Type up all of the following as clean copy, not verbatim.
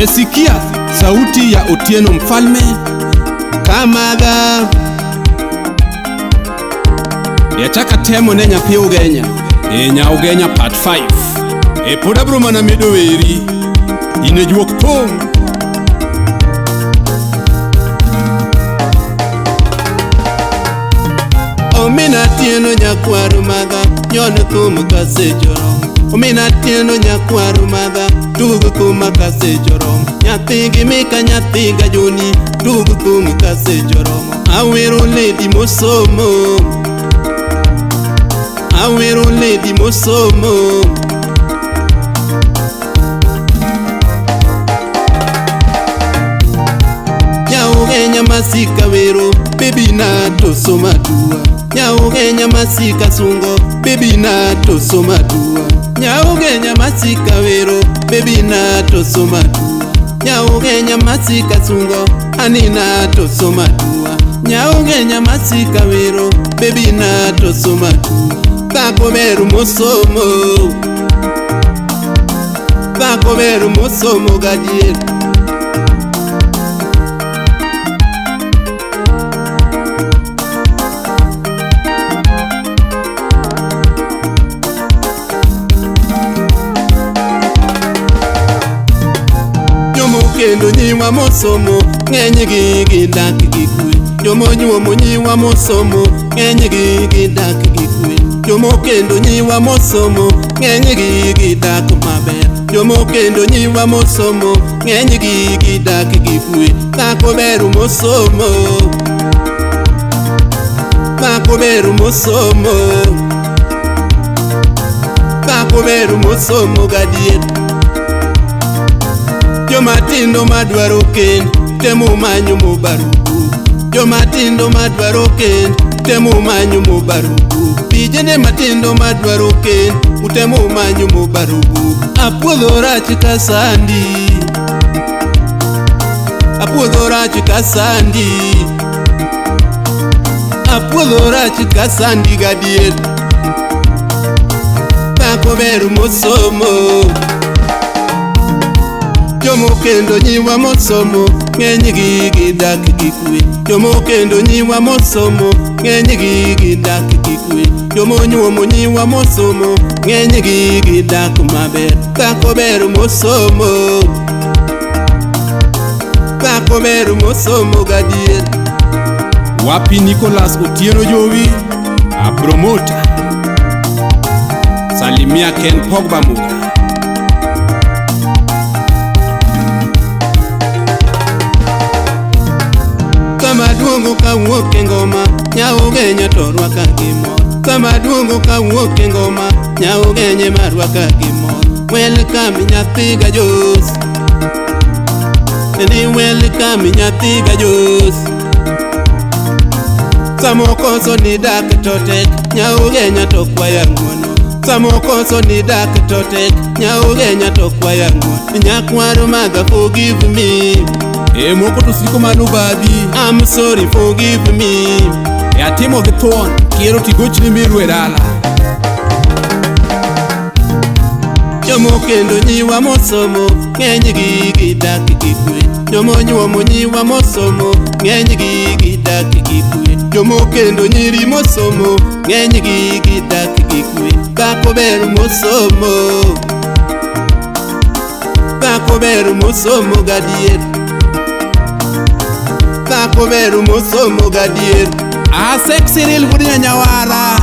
Umesikia sauti ya Otieno Mfalme Kamaga Yachaka temo ne nyathi Ugenya e nya Ugenya part 5 e pod abro mana medo weri in e juok thum. Omina Tieno nyakwaru madha nyon thum kasechoro. Omina Tieno nyakwaru madha tug thum kasechoro. Nyathi gi Mika nyathi ga Joni tug thum kasechoro. Awero lady mosomo, awero lady mosomo. Nyaugenya masika wero baby na to soma dua. Nyaugenya masika sungo baby na to soma dua. Nyaugenya masika wero baby na to soma dua. Nyaugenya masika sungo anina to soma dua. Nyaugenya masika wero baby na to soma dua. Dhako ber mosomo, dhako ber mosomo gadier. Kendo nyiwa mosomo ng'enygi gidak gi kwe. Jomonyuomo nyiwa mosomo ng'enygi gidak gi kwe. Jomokendo nyiwa mosomo ng'enygi gidak maber. Jomokendo nyiwa mosomo ng'enygi gidak gi kwe. Dhako ber mosomo, dhako ber mosomo, dhako ber mosomo gadier. Jomatindo madwaro kend temo manyo mobaruku. Jomatindo madwaro kend temo manyo mobaruku. Vijende matindo madwaro kend utemo manyo mobaruku. Apuodho rach ka sandi, apuodho rach ka sandi, apuodho rach ka sandi gadier. Dhako ber mosomo. Jomokendo nyiwa mosomo ng'enygi gidak gi kwe. Jomokendo nyiwa mosomo ng'enygi gidak gi kwe. Jomonyuomo nyiwa mosomo ng'enygi gidak maber. Dhako ber mosomo, dhako ber mosomo gadier. Wapi Nicholas Otieno Jowi a promoter. Salimia Ken Pogba Muga. Sama duongo kawuok e ngoma Nyaugenya to rwaka gi mor. Sama duongo kawuok e ngoma Nyaugenya ma rwaka gi mor. Welcome nyathi ga Jos, ni welcome nyathi ga Jos. Samokoso ni dak to tek Nyaugenya to kwaya ng'uono. Samokoso ni dak to tek Nyaugenya to kwaya ng'uono. Nyakwaro madha forgive me. E moko to siko mano babi. I'm sorry forgive me. E atimo gi thuon kiero tigochni miru e dala. Jomokendo nyiwa mosomo ng'enygi gidak gi kwe. Jomonyuomo nyiwa mosomo ng'enygi gidak gi kwe. Jomokendo nyiri mosomo ng'enygi gidak gi kwe. Dhako ber mosomo, dhako ber mosomo gadier. Dhako ber mosomo gadier. A sexy real wuod Nyawara.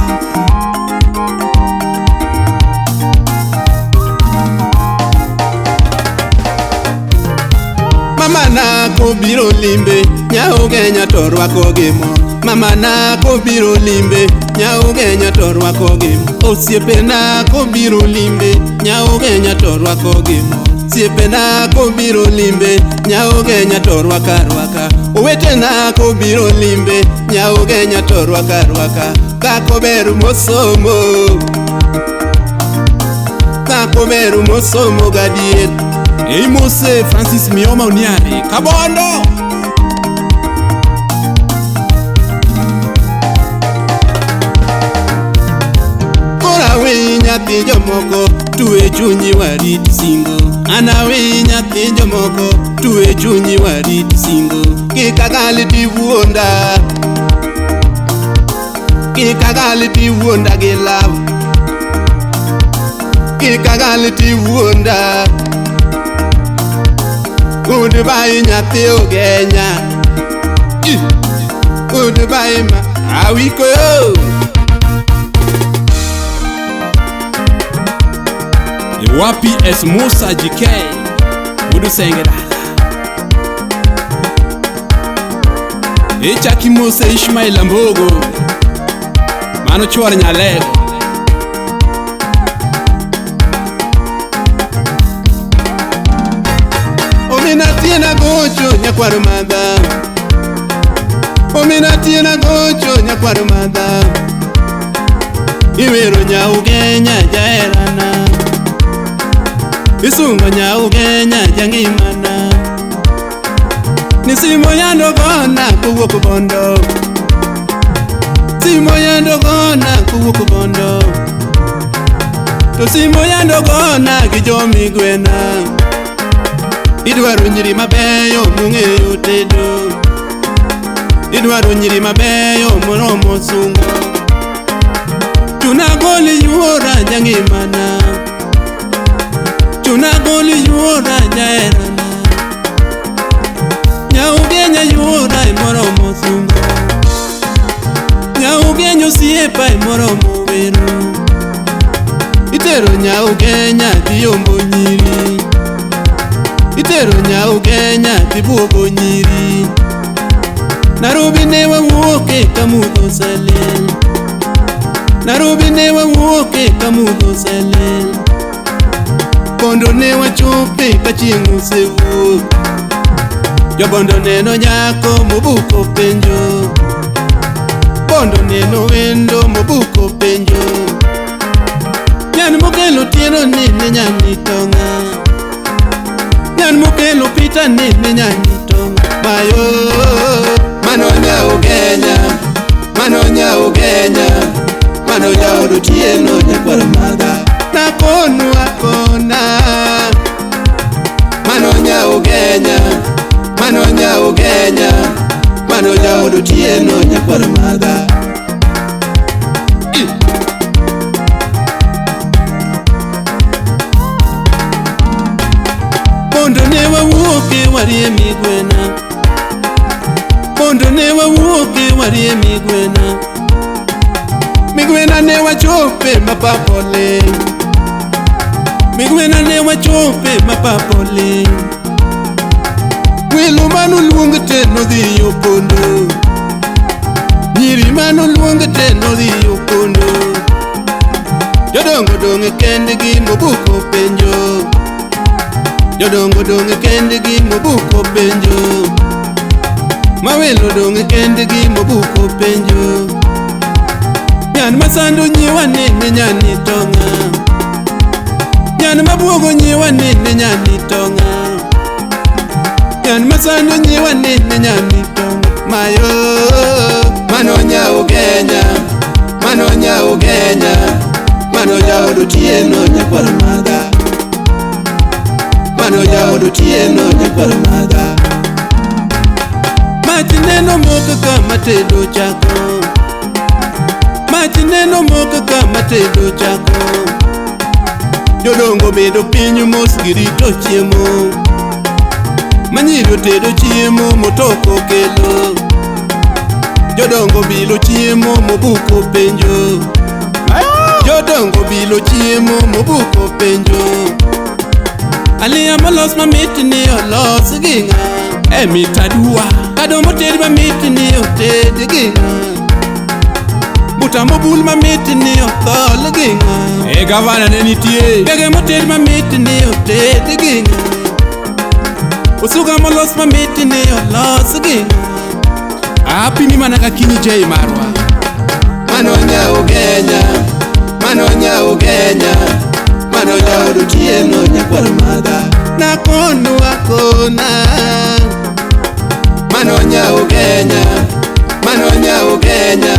Mama na kobiro limbe Nyaugenya to rwako gi mor. Mama na kobiro limbe Nyaugenya to rwako gi mor. Osiepena kobiro limbe Nyaugenya to rwako gi mor. Osiepena kobiro limbe Nyaugenya to rwaka rwaka. Owetena kobiro limbe Nyaugenya to rwaka rwaka. Dhako ber mosomo, dhako ber mosomo gadier. Ei Mose Francis Mioma Oniari Kabondo. Kora wi nyathi jomoko Tue chunyi warit singo. Anawi nyathi jomoko, tue chunyi warit singo. Kik agal tiwuonda, kik agal tiwuonda gi love. Kik agal tiwuonda. Goodbye nyathi Ugenya. Goodbye ma awiko yo. Wapi es Musa JK Wudu Senge dala. Ichaki Musa Ishmael Ambogo mano chuor Nyalego. Omina tiena gocho nyakwar madha. Omina tiena gocho nyakwar madha. Iwero nya Ugenya jaherana. Isungo nya Ugenya jangimana. Ni simo yando gona kowuok Bondo. Simo yando gona kowuok Bondo. To simo yando gona gi jomigwena. Idwaro nyiri mabeyo mong'eyo tedo. Idwaro nyiri mabeyo moromo sungo. Chuna goli yuora jangimana. Chuna goli yuora jaherana. Nya Ugenya yuora emoromo sungo. Nya Ugenya osiepa emoromo wero. Itero nya Ugenya dhi yombo nyiri. Itero nya Ugenya dhi buogo nyiri. Nairobi ne wawuoke ka mudho oselil. Nairobi ne wawuoke ka mudho oselil. Bondo ne wachope ka chieng' osewuok. Jobondo neno nyako mobuko penjo. Bondo neno wendo mobuko penjo. Nyan mokelo otieno ni ne nyani tong'a. Nyan mokelo Peter ni ne nyani tong'a. Mayo Mano nya Ugenya, mano nya Ugenya, mano jaod Otieno nyakwar madha. Nakonu akona. Mano nya Ugenya, mano nya Ugenya, mano jaod Otieno nyakwar madha. Bondo ne wawuoke warie migwena. Bondo ne wawuoke warie migwena. Migwena ne wachope mapapole. Migwena ne wachope mapapole. Welo manoluong te nodhi opondo. Nyiri manoluong te nodhi opondo. Jodongo dong' kendgi mobuko penjo. Jodongo dong' kendgi mobuko penjo. Mawelo dong' kendgi mobuko penjo. Nyan masando nyiwa ni ne nyani tong'a. Nyan mabuogo nyiwa ni ne nyani tong'a. Nyan masando nyiwa ni ne nyani tong'a. Mayo Mano nya Ugenya, mano nya Ugenya, mano jaod Otieno nyakwar madha. Mano jaod Otieno nyakwar madha. Mach neno moko kama tedo chako. Mach neno moko kama tedo chako. Jodongo bedo piny mos girito chiemo. Manyiri otedo chiemo motoko kelo. Jodongo bilo chiemo mobuko penjo. Jodongo bilo chiemo mobuko penjo. Aliya molos mamit ni olos gi ng'a? E mit aduwa. Kado moted mamit ni oted gi ng'a? Buta mobul mamit ni othol gi ng'a? E gavana ne nitie. Bege moted mamit ni oted gi ng'a? Osuga molos mamit ni olos gi ng'a? Apimi mana ka kinyi J marwa. Mano nya Ugenya, mano nya Ugenya, mano jaod Otieno nyakwar madha. Nakonu akona. Mano nya Ugenya, mano nya Ugenya,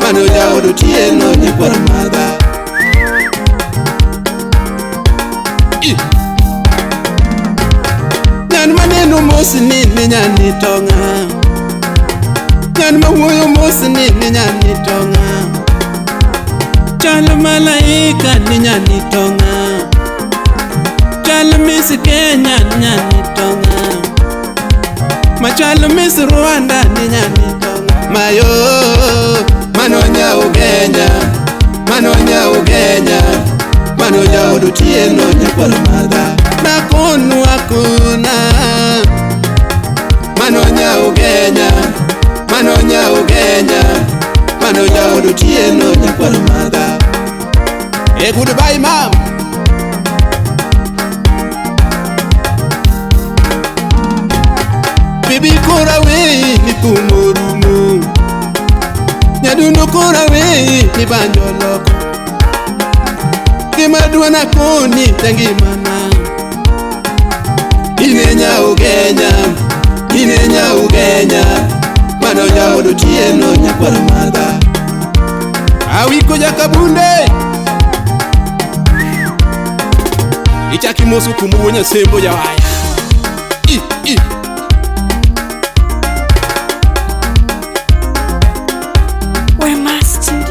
mano jaod Otieno nyakwar madha. Maneno mos ni ni nyani tonga. Nyan mawuoyo mos ni ni nyani tonga. Chal malaika ni nyani tonga. Chal Miss Kenya ni nyani tonga. Machal Miss Rwanda ni nyani tonga. Mayo, mano Nyaugenya, mano Nyaugenya, mano jaod Otieno nyakwar madha. Nakonu akona. Mano Nyaugenya, mano Nyaugenya, mano jaod Otieno nyakwar madha. Hey, goodbye mom. Bibi kora wei ni kumorumo. Nyadundo kora wei ni banjo loko. Gima dwana koni tangimana. Ine Nyaugenya, ine Nyaugenya, mano jaod Otieno nyakwar madha. Awiko jakabunde. Ichaki moso kumuo nyasembo jawaya. I, i. Wema Studio.